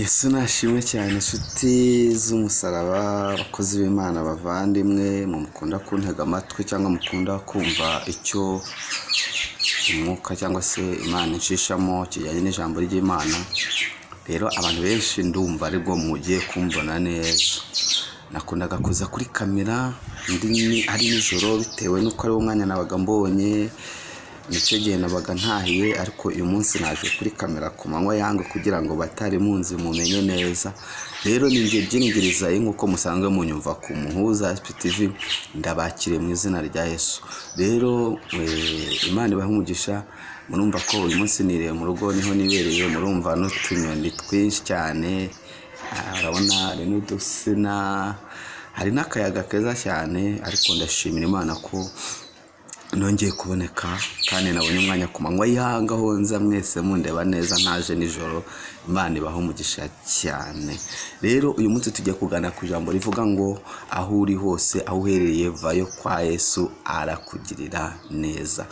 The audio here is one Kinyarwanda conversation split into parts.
Yesu nashimwe cyane, inshuti z'umusaraba, abakozi b'Imana, bavandimwe mukunda kuntega amatwi cyangwa mukunda kumva icyo umwuka cyangwa se Imana inshishamo kijyanye n'ijambo ry'Imana. Rero abantu benshi ndumva aribwo mugiye kumbona neza. Nakundaga kuza kuri kamera ari nijoro, bitewe n'uko ari wo mwanya nabaga mbonye, nicyo gihe nabaga ntahiye. Ariko uyu munsi naje kuri kamera ku manywa yangu kugira ngo batari munzi mumenye neza. Rero ni njye Byiringiro nk'uko musanzwe munyumva ku Muhuza SPTV, ndabakiriye mu izina rya Yesu. Rero Imana ibahe umugisha. Murumva ko uyu munsi niriye mu rugo, niho nibereye. Murumva n'utunyoni twinshi cyane. Urabona hari n'udusina, hari n'akayaga keza cyane. Ariko ndashimira Imana ko nongeye kuboneka kandi nabonye umwanya ku manywa y'ihanga aho nza mwese mundeba neza, ntaje nijoro. Imana ibahe umugisha cyane. Rero uyu munsi tugiye kuganira ku ijambo rivuga ngo aho uri hose, aho uherereye, vayo kwa Yesu arakugirira neza.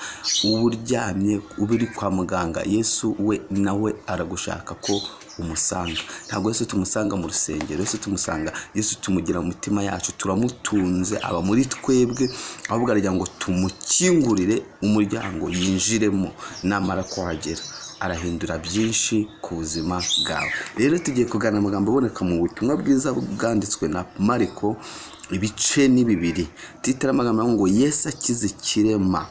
Uba uryamye, uba uri kwa muganga, Yesu we nawe aragushaka ko umusanga. Ntabwo Yesu tumusanga mu rusengero, Yesu tumusanga, Yesu tumugira mu mitima yacu, turamutunze, aba muri twebwe. Ahubwo aragira ngo tumukingurire umuryango yinjiremo. Namara kuhagera arahindura byinshi ku buzima bwawe. Rero tugiye kuganira amagambo aboneka mu butumwa bwiza bwanditswe na Mariko, ibice ni 2. Titira amagambo ngo Yesu akize ikirema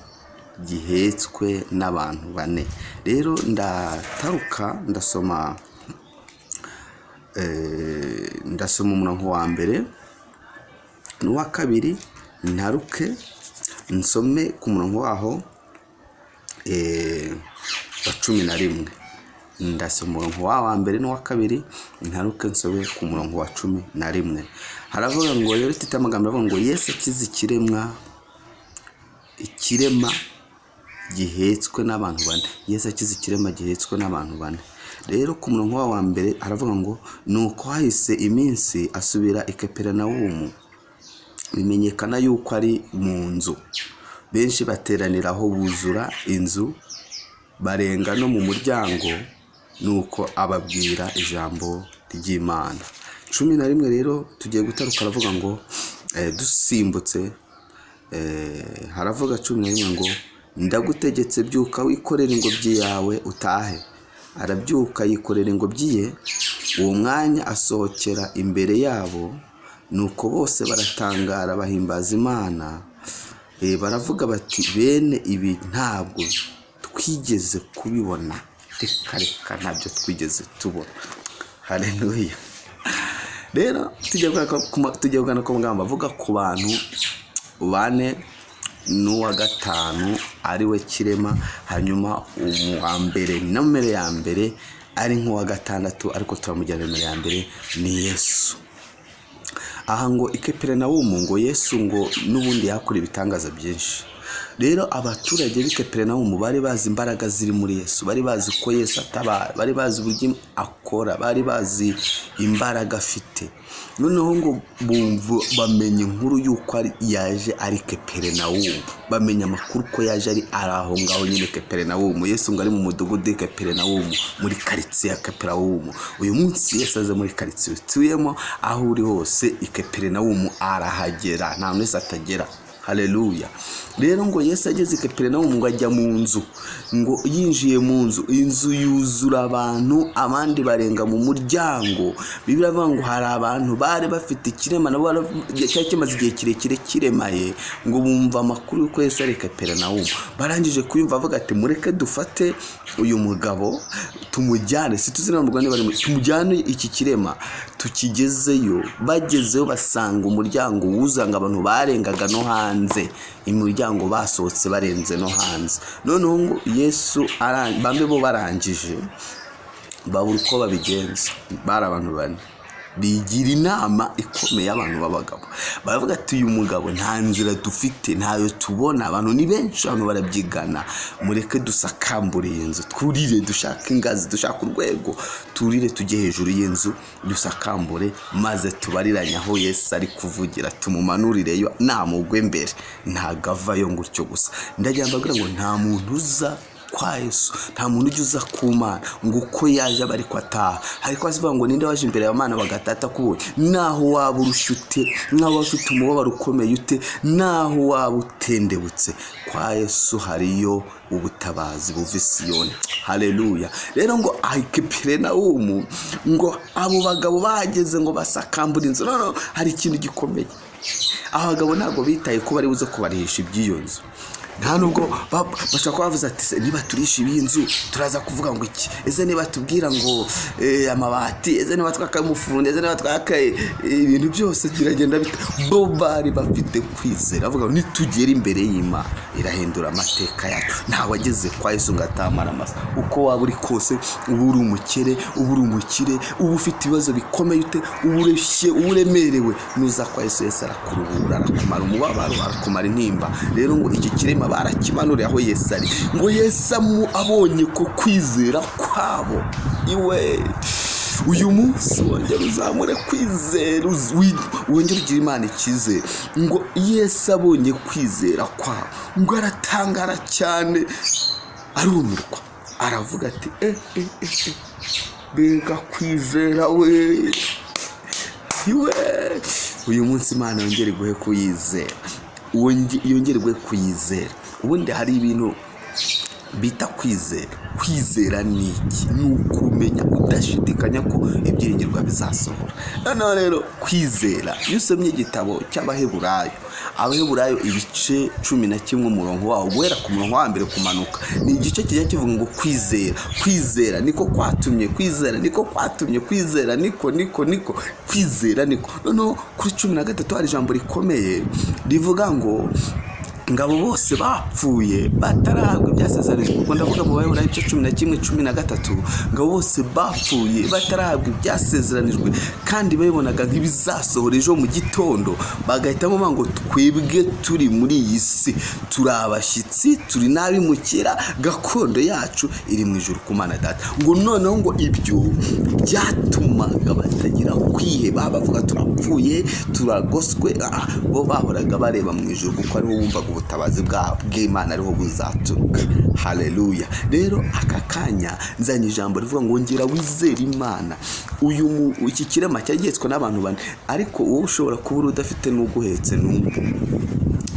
gihetswe n'abantu bane. Rero ndataruka, ndasoma umurongo wa mbere n'uwa kabiri, ntaruke nsome ku murongo waho wa 11. Ndasoma umurongo wa mbere n'uwa kabiri, ntaruke nsobe ku murongo wa 11. Haravuga ngo rero, ifite amagambo avuga ngo Yesu akize ikirema gihetswe n'abantu bane. Yesu akize ikirema gihetswe n'abantu bane. Rero ku murongo wa mbere haravuga ngo: "Nuko hahise iminsi asubira i Kaperinawumu, bimenyekana yuko ari mu nzu. Benshi bateranira aho buzura inzu, barenga no mu muryango. Nuko ababwira ijambo ry'Imana." 11 rero tugiye gutaruka. Aravuga ngo dusimbutse, haravuga 11 ngo: "Ndagutegetse, byuka wikorere ingobyi yawe utahe." Arabyuka yikorera ingobyi ye, uwo mwanya asohokera imbere yabo. Nuko bose baratangara, bahimbaza Imana, baravuga bati: "Bene ibi ntabwo twigeze kubibona. Reka reka, ntabyo twigeze tubona." Haleluya! Rero tugiye kuganira ku magambo avuga ku bantu bane n'uwa gatanu ari we kirema. Hanyuma uwa mbere, nomero ya mbere ari nk'uwa gatandatu, ariko turamujyana nomero ya mbere ni Yesu. Aha ngo i Kaperinawumu, ngo Yesu ngo n'ubundi yakora ibitangaza byinshi. Rero abaturage b'i Kaperinawumu bari bazi imbaraga ziri muri Yesu, bari bazi ko Yesu atabara, bari bazi uburyo akora, bari bazi imbaraga afite. Noneho ngo bumva, bamenya inkuru y'uko yaje ari Kaperinawumu, bamenya amakuru ko yaje ari aho ngaho nyine Kaperinawumu. Yesu ngo ari mu mudugudu w'i Kaperinawumu, muri karitsiye ya Kaperinawumu. Uyu munsi Yesu aze muri karitsiye utuyemo, aho uri hose, i Kaperinawumu arahagera, nta muntu wese atagera. Haleluya! Rero ngo Yesu ageze i Kaperinawumu, ngo ajya mu nzu. Ngo yinjiye mu nzu, inzu yuzura abantu, abandi barenga mu muryango. Bibiliya iravuga ngo hari abantu bari bafite ikirema nabo cyari kimaze igihe kirekire kiremaye. Ngo bumva amakuru y'uko Yesu ari i Kaperinawumu. Barangije kuyumva avuga ati: "Mureke dufate uyu mugabo tumujyane, si tuzi niba mu Rwanda bari tumujyane iki kirema tukigezeyo." Bagezeyo basanga umuryango wuzanga abantu, barengaga no hanze imiryango, basohotse barenze no hanze. Noneho ngo Yesu bamwe bo barangije babura uko babigenza. Bari abantu bane, bigira inama ikomeye y'abantu b'abagabo, baravuga ati: "Uyu mugabo nta nzira dufite, ntayo tubona, abantu ni benshi, abantu barabyigana. Mureke dusakambure iyi nzu, twurire, dushake ingazi, dushake urwego, turire tujye hejuru y'inzu, dusakambure, maze tubariranye aho Yesu ari kuvugira, tumumanurireyo namugwe mbere." Ntabwo avayo gutyo gusa. Ndagira mbabwira ngo nta muntu uza Kwa Yesu nta muntu ujya uza ku Mana ngo uko yaje aba ariko ataha. Ariko azivuga ngo ninde waje imbere ya Mana bagatata kubonye? Naho waba urushye ute, naho waba ufite umubabaro ukomeye ute, naho waba utendebutse, kwa Yesu hariyo ubutabazi buva i Siyoni. Haleluya. Rero ngo Kaperenawumu, ngo abo bagabo bahageze ngo basakambura inzu. Noneho hari ikintu gikomeye, abagabo ntabwo bitaye ko bari buze kubarihisha iby'iyo nzu. Nta nubwo bashobora kuba bavuze ati: "Se niba turisha iyi nzu turaza kuvuga ngo iki? Ese niba tubwira ngo amabati? Ese niba twakaye umufundi? Ese niba twakaye ibintu byose biragenda bite?" Bo bari bafite kwizera, bavuga ngo nitugera imbere y'Imana irahindura amateka yacu. Ntawe wageze kwa Yesu ngo atamara amasa. Uko waba uri kose, uba uri umukire, uba uri umukire, uba ufite ibibazo bikomeye ute, uba urushye, uba uremerewe, nuza kwa Yesu, Yesu arakuruhura, arakumara umubabaro, arakumara intimba. Rero ngo iki kirema barakimanuriye aho Yesu ari. Ngo Yesu abonye ko kwizera kwabo iwe, uyu munsi wongera uzamure kwizera, wongere ugire Imana icyizere. Ngo Yesu abonye kwizera kwabo, ngo aratangara cyane, arumirwa, aravuga ati: "Eh, eh, eh, eh, mbega kwizera we iwe!" Uyu munsi Imana yongere iguhe kuyizera, yongere iguhe kuyizera. Ubundi hari ibintu bita kwizera. Kwizera ni iki? Ni ukumenya udashidikanya ko ibyiringirwa bizasohora. Noneho rero kwizera, iyo usomye igitabo cy'Abaheburayo, Abaheburayo ibice 11, umurongo wawo guhera ku murongo wa mbere kumanuka, ni igice kijya kivuga ngo kwizera, kwizera niko kwatumye, kwizera niko kwatumye, kwizera niko niko niko kwizera niko. Noneho kuri 13 hari ijambo rikomeye rivuga ngo ngabo bose bapfuye batarahabwa ibyasezeranijwe. Ubwo ndavuga mu Baheburayo ibice 11, 13. Ngabo bose bapfuye batarahabwa ibyasezeranijwe, kandi babibonaga nk'ibizasohora ejo mu gitondo, bagahitamo bavuga ngo twebwe turi muri iyi si turi abashyitsi, turi n'abimukira, gakondo yacu iri mu ijuru ku Mana Data. Ngo noneho ngo ibyo byatumaga batagira kwiheba, bavuga turapfuye, turagoswe. Bo bahoraga bareba mu ijuru, kuko ariho bumvaga ubutabazi bw'Imana, ariho buzaturuka. Haleluya. Rero aka kanya nzanye ijambo rivuga ngo ngera wizere Imana. Iki kirema cyagetswe n'abantu bane, ariko wowe ushobora kuba uri udafite n'uguhetse n'umwe.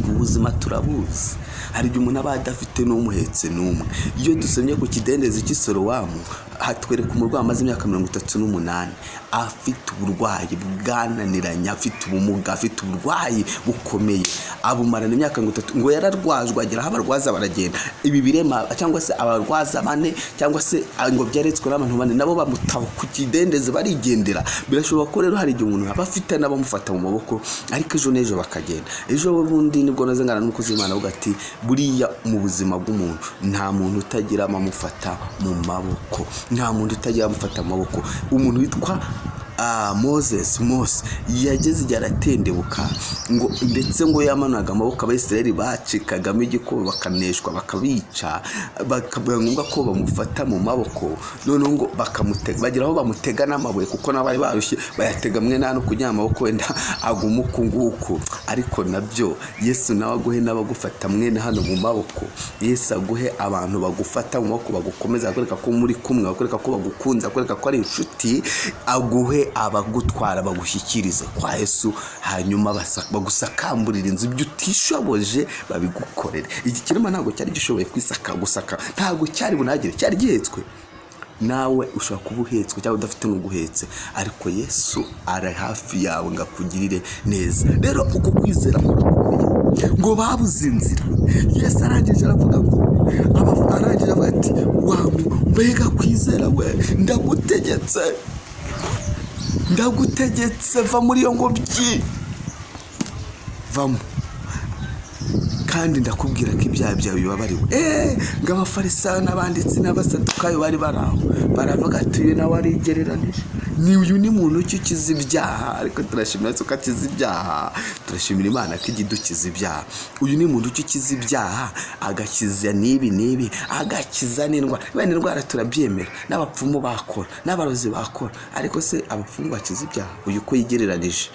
Ubuzima turabuzi, hari igihe umuntu aba adafite n'umuhetse n'umwe. Iyo dusomye ku kidendezi cy'Isorowamu, hatwereka umurwayi amaze imyaka 38 afite uburwayi bwananiranye, afite ubumuga, afite uburwayi bukomeye, abumarana imyaka 30. Ngo yararwajwe, agera aho abarwaza baragenda, ibi birema cyangwa se abarwaza bane, cyangwa se ngo byaretswe n'abantu bane, nabo bamutaho ku kidendezi barigendera. Birashoboka ko rero hari igihe umuntu aba afite n'abamufata mu maboko, ariko ejo n'ejo bakagenda. Ejo bundi nibwo naze ngana n'umukozi w'Imana, avuga ati buriya mu buzima bw'umuntu nta muntu utagira abamufata mu maboko, nta muntu utagira abamufata mu maboko. Umuntu witwa Moses, Mose yageze igihe aratendebuka, ngo ndetse ngo yamanuraga amaboko Abayisiraheli bacikagamo igikuba, bakaneshwa, bakabica, bakaba ngombwa ko bamufata mu maboko. Noneho ngo bakamutega, bagera aho bamutega n'amabuye, kuko nabo bari barushye, bayatega mwe nta no kugira amaboko wenda aguma uku nguku. Ariko nabyo Yesu nawe aguhe n'abagufata mwene hano mu maboko. Yesu aguhe abantu bagufata mu maboko, bagukomeza, bakwereka ko muri kumwe, bakwereka ko bagukunze, bakwereka ko ari inshuti. Aguhe abagutwara, bagushyikirize kwa Yesu, hanyuma bagusakamburira inzu, ibyo utishoboje babigukorere. Iki kirema ntabwo cyari gishoboye kwisaka gusaka, ntabwo cyari bunagire, cyari gihetswe. Nawe ushobora kuba uhetswe cyangwa udafite n'uguhetse, ariko Yesu ari hafi yawe ngo akugirire neza. Rero uko kwizera kurakomeye. Ngo babuze inzira, Yesu arangije aravuga ngo arangije avuga ati: "Wa mbega kwizera we, ndagutegetse, ndagutegetse, va muri iyo ngobyi, vamo, kandi ndakubwira ko ibyaha byawe bibabariwe." Ngo Abafarisayo n'abanditsi n'Abasadukayo bari bari aho baravuga ati: "Uyu nawe arigereranije, ni uyu ni muntu ki ukiza ibyaha?" Ariko turashimira ko akiza ibyaha, turashimira Imana ko ijya idukiza ibyaha. Uyu ni muntu ki ukiza ibyaha, agakiza n'ibi n'ibi, agakiza n'indwara? Wenda indwara turabyemera, n'abapfumu bakora, n'abarozi bakora, ariko se abapfumu bakiza ibyaha? Uyu ko yigereranije?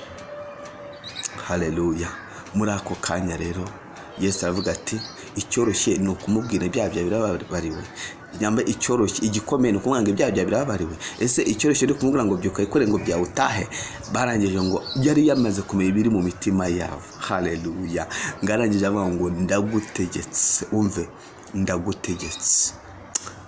Haleluya. Muri ako kanya rero Yesu aravuga ati Icyoroshye ni ukumubwira ibyaha byawe birababariwe? Nyamba icyoroshye, igikomeye ni ukumubwira ngo ibyaha byawe birababariwe? Ese icyoroshye ni ukumubwira ngo byuka wikorere ngo byawe utahe? Barangije ngo yari yamaze kumenya ibiri mu mitima yabo. Haleluya! Ngo arangije avuga ngo ndagutegetse, umve, ndagutegetse,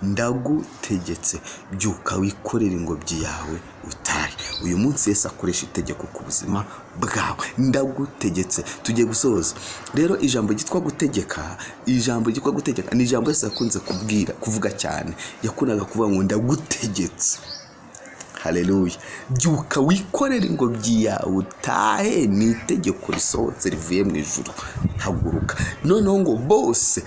ndagutegetse, byuka wikorere ingobyi yawe utahe. Uyu munsi Yesu akoresha itegeko ku buzima bwawe. Ndagutegetse. Tugiye gusoza rero. Ijambo ryitwa gutegeka, ijambo ryitwa gutegeka ni ijambo Yesu yakunze kubwira, kuvuga cyane. Yakundaga kuvuga ngo ndagutegetse. Haleluya! Byuka wikorere ingobyi yawe utahe, ni itegeko risohotse rivuye mu ijuru. Haguruka. Noneho ngo bose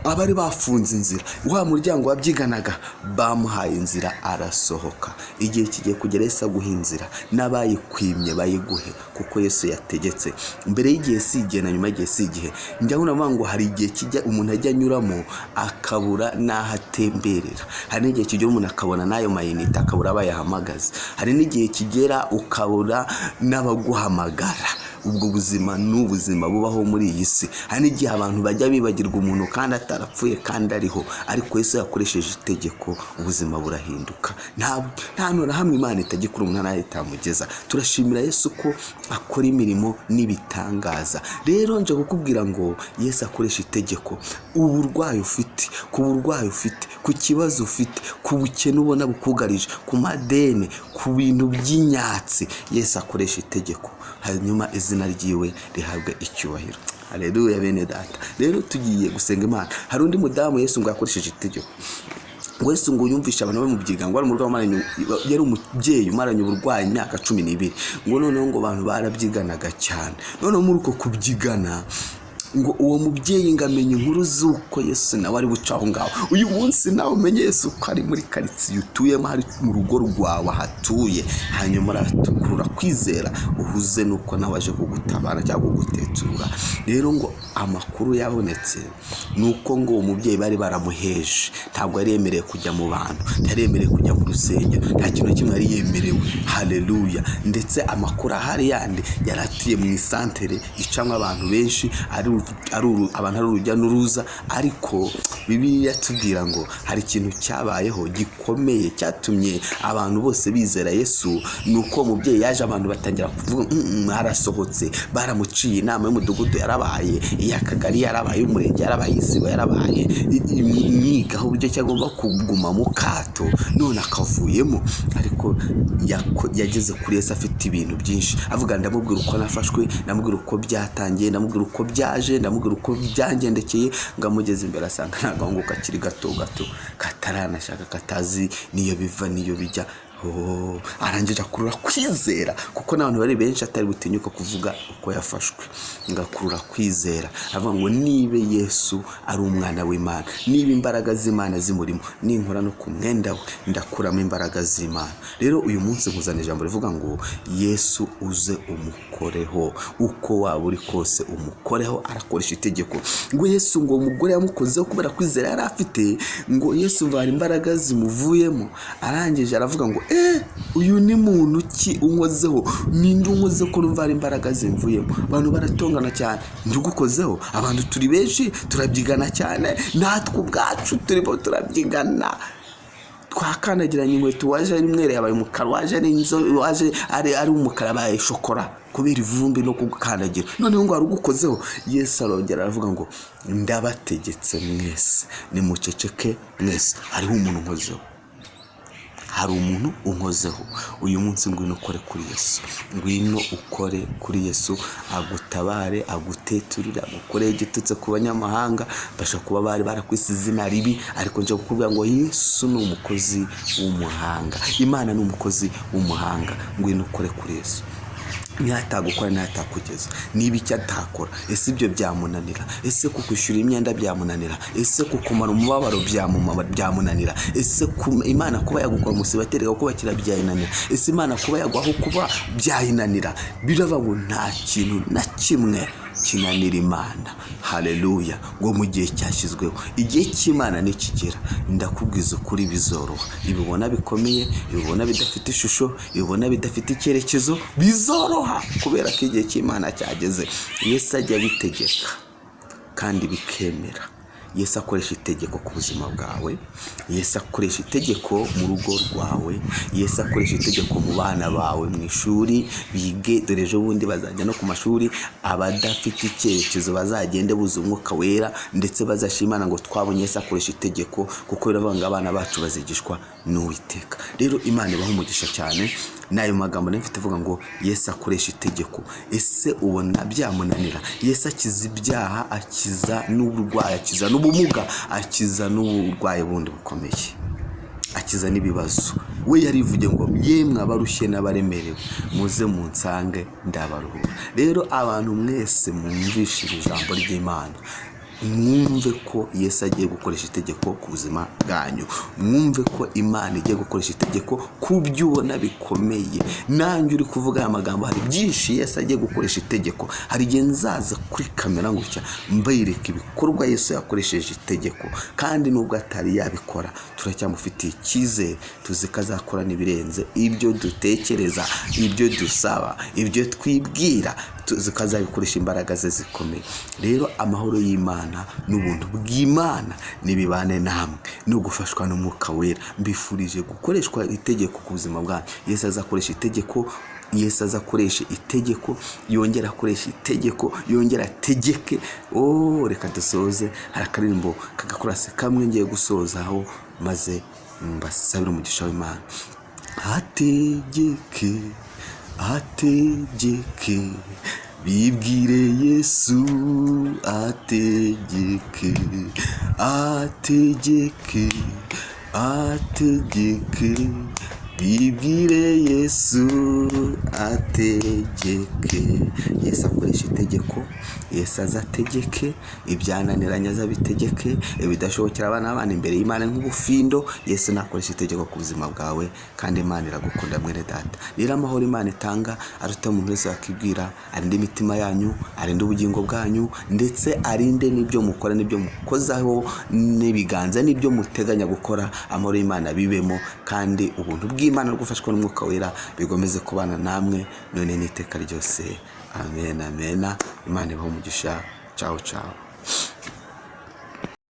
abari bafunze inzira, wa muryango wabyiganaga, bamuhaye inzira arasohoka. Igihe kigiye kugera Yesu aguha inzira, n'abayikwimye bayiguhe, kuko Yesu yategetse. Mbere y'igihe si igihe, na nyuma y'igihe si igihe. Njya navuga ngo hari igihe kijya umuntu ajya anyuramo akabura n'aho atemberera. Hari n'igihe kigera umuntu akabona n'ayo mayinite, akabura abayahamagaza. Hari n'igihe kigera ukabura n'abaguhamagara. Ubwo buzima ni ubuzima bubaho muri iyi si. Hari n'igihe abantu bajya bibagirwa umuntu kandi atarapfuye, kandi ariho. Ariko Yesu yakoresheje itegeko, ubuzima burahinduka. Nta hantu na hamwe Imana itagikura umuntu n'aho itamugeza. Turashimira Yesu ko akora imirimo n'ibitangaza. Rero nje kukubwira ngo Yesu akoresha itegeko. Uburwayi ufite, ku burwayi ufite, ku kibazo ufite, ku bukene ubona bukugarije, ku madeni, ku bintu by'inyatsi, Yesu akoresha itegeko, hanyuma izina ryiwe rihabwe icyubahiro. Haleluya! Bene data, rero tugiye gusenga Imana. Hari undi mudamu Yesu ngo yakoresheje itegeko. Yesu ngo yumvishe abantu bamubyiga, ngo yari umubyeyi umaranye uburwayi imyaka 12. Ngo noneho ngo abantu barabyiganaga cyane. Noneho muri uko kubyigana, ngo uwo mubyeyi ngo amenye inkuru z'uko Yesu nawe ari buce aho ngaho. Uyu munsi nawe umenye Yesu ko ari muri karitsiye utuyemo, ari mu rugo rwawe ahatuye, hanyuma arakurura kwizera uhuze n'uko nawe aje kugutabara cyangwa kugutetura. Rero ngo amakuru yabonetse ni uko ngo uwo mubyeyi bari baramuheje, ntabwo yari yemerewe kujya mu bantu, ntiyari yemerewe kujya mu rusengero, nta kintu na kimwe yari yemerewe. Haleluya! Ndetse amakuru ahari yandi, yari atuye mu isantere icamo abantu benshi, ari abantu ari urujya n'uruza. Ariko Bibiliya tubwira ngo hari ikintu cyabayeho gikomeye cyatumye abantu bose bizera Yesu. Ni uko uwo mubyeyi yaje, abantu batangira kuvuga arasohotse. Baramuciye, inama y'umudugudu yarabaye, iy'akagari yarabaye, iy'umurenge yarabaye, isibo yarabaye, imwigaho uburyo ki agomba kuguma mu kato, none akavuyemo. Ariko yageze kuri Yesu afite ibintu byinshi avuga: ndamubwira uko nafashwe, ndamubwira uko byatangiye, ndamubwira uko byaje, ndamubwira uko byangendekeye. Ngo amugeze imbere asanga nta gahungu kakiri gato gato, kataranashaka, katazi niyo biva niyo bijya. Arangije akurura kwizera, kuko n'abantu bari benshi atari butinyuka kuvuga uko yafashwe. Ngo akurura kwizera, avuga ngo niba Yesu ari umwana w'Imana, niba imbaraga z'Imana zimurimo, ninkora no ku mwenda we ndakuramo imbaraga z'Imana. Rero uyu munsi nkuzana ijambo rivuga ngo Yesu uze umukoreho, uko waba uri kose umukoreho. Arakoresha itegeko. Ngo Yesu, ngo umugore yamukozeho kubera kwizera yari afite. Ngo Yesu mvana imbaraga zimuvuyemo, arangije aravuga ngo uyu ni muntu ki unkozeho? Ninde unkozeho ko numva hari imbaraga zimvuyemo? Abantu baratongana cyane, ndugukozeho. Abantu turi benshi, turabyigana cyane, natwe ubwacu turimo turabyigana, twakandagiranye inkweto. Waje ari umweru yabaye umukara, waje ari inzobe, waje ari umukara abaye shokora kubera ivumbi no kugukandagira. Noneho ngo ugukozeho. Yesu arongera aravuga ngo ndabategetse mwese, nimuceceke mwese, hariho umuntu unkozeho, hari umuntu unkozeho. Uyu munsi ngwino ukore kuri Yesu, ngwino ukore kuri Yesu, agutabare, aguteturire, agukoreye igitutse ku banyamahanga. Bashobora kuba bari barakwise izina ribi, ariko nje kukubwira ngo Yesu ni umukozi w'umuhanga, Imana ni umukozi w'umuhanga. Ngwino ukore kuri Yesu. Nihatagukora, nihatakugeza, niba icyo atakora, ese ibyo byamunanira? Ese kukwishyura imyenda byamunanira? Ese kukumara umubabaro byamunanira? Ese Imana kuba yagukora umusibateri kubakira byayinanira? Ese Imana kuba yaguha kuba byayinanira? Birava ngo nta kintu na kimwe kinanira Imana. Haleluya! Ngo mu gihe cyashyizweho, igihe cy'Imana nikigera, ndakubwiza ukuri bizoroha. Ibibona bikomeye, ibibona bidafite ishusho, ibibona bidafite icyerekezo, bizoroha kubera ko igihe cy'Imana cyageze. Yesu ajya abitegeka kandi bikemera. Yesu akoresha itegeko ku buzima bwawe, Yesu akoresha itegeko mu rugo rwawe, Yesu akoresha itegeko mu bana bawe mu ishuri bige, dore ejo bundi bazajya no ku mashuri, abadafite icyerekezo bazagende buzuye umwuka wera, ndetse bazashima Imana ngo twabonye Yesu akoresha itegeko, kuko biravuga ngo abana bacu bazigishwa n'Uwiteka. Rero Imana ibaha umugisha cyane n'ayo magambo nari mfite avuga ngo Yesu akoresha itegeko. Ese ubona byamunanira? Yesu akiza ibyaha, akiza n'uburwayi, akiza n'ubumuga, akiza n'uburwayi bundi bukomeye, akiza n'ibibazo. We yarivuge ngo yemwe abarushye n'abaremerewe muze munsange ndabaruhura. Rero abantu mwese mwumvishe iri jambo ry'Imana, mwumve ko Yesu agiye gukoresha itegeko ku buzima bwanyu, mwumve ko Imana igiye gukoresha itegeko ku byo ubona bikomeye. Nanjye uri kuvuga aya magambo, hari byinshi Yesu agiye gukoresha itegeko. Hari igihe nzaza kuri kamera gutya mbereka ibikorwa Yesu yakoresheje itegeko, kandi nubwo atari yabikora turacyamufitiye icyizere, tuzi ko azakora n'ibirenze ibyo dutekereza, ibyo dusaba, ibyo twibwira, tuzi ko azabikoresha imbaraga ze zikomeye. Rero amahoro y'Imana n'ubuntu bw'Imana nibibane namwe no gufashwa n'Umwuka Wera. Mbifurije gukoreshwa itegeko ku buzima bwanyu. Yesu azakoresha itegeko, Yesu azakoresha itegeko, yongera akoresha itegeko, yongera ategeke. Oh, reka dusoze. Hari akaririmbo kagakorase kamwe ngiye gusozaho, maze mbasabire umugisha w'Imana. Ategeke, ategeke, bibwire Yesu ategeke, ategeke, ategeke, bibwire Yesu ategeke. Yesu akoresha itegeko, Yesu azategeke, ibyananiranye azabitegeke, ibidashobokera abana b'abana imbere y'Imana nk'ubufindo, Yesu nakoresha itegeko ku buzima bwawe, kandi Imana iragukunda mwene data. Rero amahoro Imana itanga aruta umuntu wese yakibwira, arinde imitima yanyu, arinde ubugingo bwanyu, ndetse arinde n'ibyo mukora n'ibyo mukozaho n'ibiganza n'ibyo muteganya gukora. Amahoro y'Imana bibemo, kandi ubuntu bw'Imana no gufashwa n'Umwuka Wera bigomeze kubana namwe none n'iteka ryose. Amen, amen. Imana ibahe umugisha. Ciao, ciao.